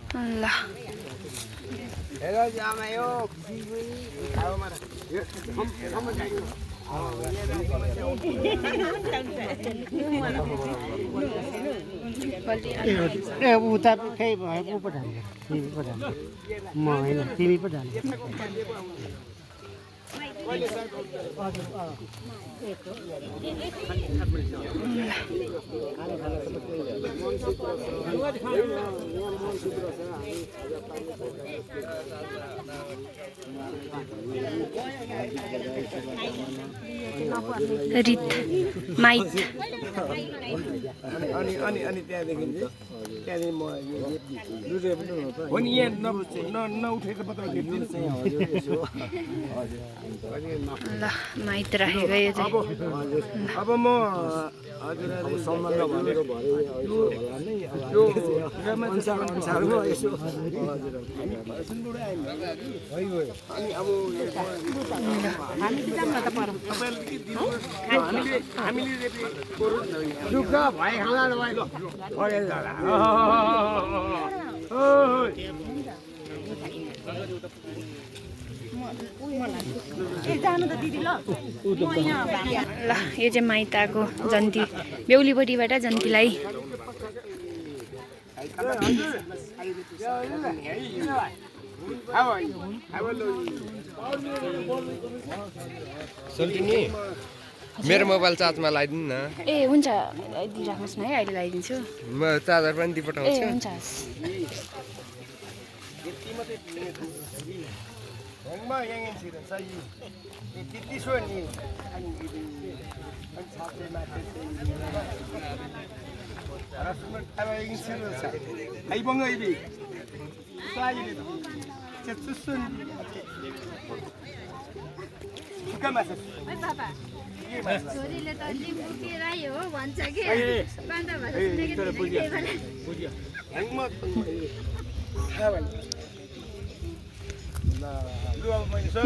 ल हेलो जामा यो खाओमा ए उता खै भयो उ पो ढाल्यो तिमी पो ढाल्यो म होइन तिमी पो ढाल्यो रित माइत अनि त्यहाँदेखि म हो नि यहाँ नउठेको पत्र ल माइत राखेको यो चाहिँ अब म हजुरहरु सम्बन्ध भनेको भरे यो अनुसारमा यसो अनि अब हामी किन त परम हामीले दुःख भए खाला भए परेल जाला ल यो चाहिँ माइताको जन्ती बेहुलीपट्टिबाट जन्तीलाई सोल्टिनी मेरो मोबाइल चार्जमा लगाइदिनु न ए हुन्छ दिइराख्नुहोस् न है अहिले लगाइदिन्छु म चार्जर पनि दिइ ए पठाउँछु हुन्छ हस् छोरीले त लिम्बू केराई हो भन्छ के बान्दा भाषा सुनेको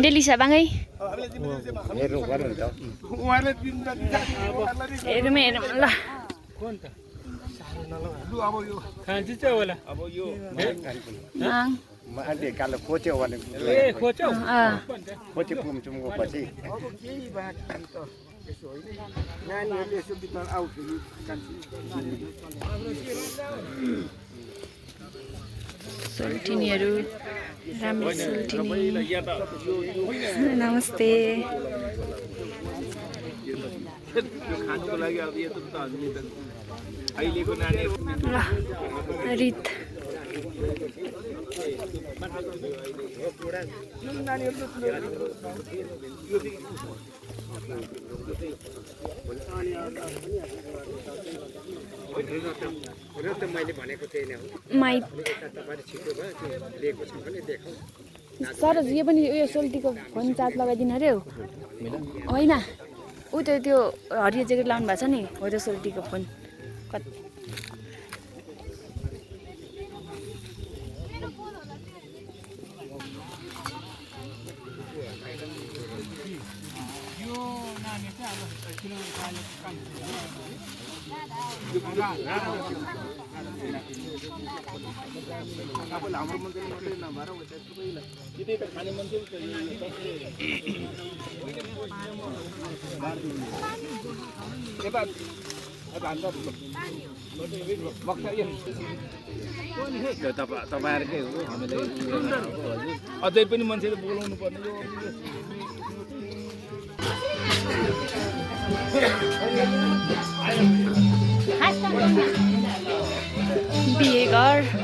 डेली साबाङै हेर्नु पर्यो नि त हेरौँ हेरौँ ल आङ म आन्टी कालो खोच्यो भने खोचे पुमचुमको पछि नानीहरूले यसो बिचमा आउँथ्यो सोल्टिनीहरू राम्रो सोल्टिनी नमस्ते खानुको लागि अब यो त अहिलेको नानीहरू ल रित मैले भनेको थिएन माइत सर यो पनि उयो सोल्टीको फोन चार्ज लगाइदिनु अरे होइन ऊ त्यो हरियो ज्याकेट लाउनु भएको छ नि हो त्यो सोल्टीको फोन कति हाम्रो मन्दिर मात्रै नभएर यतै त खाने मान्छे तपाईँहरूकै हो हामीले अझै पनि मान्छेले बोलाउनु पर्ने बिहे घर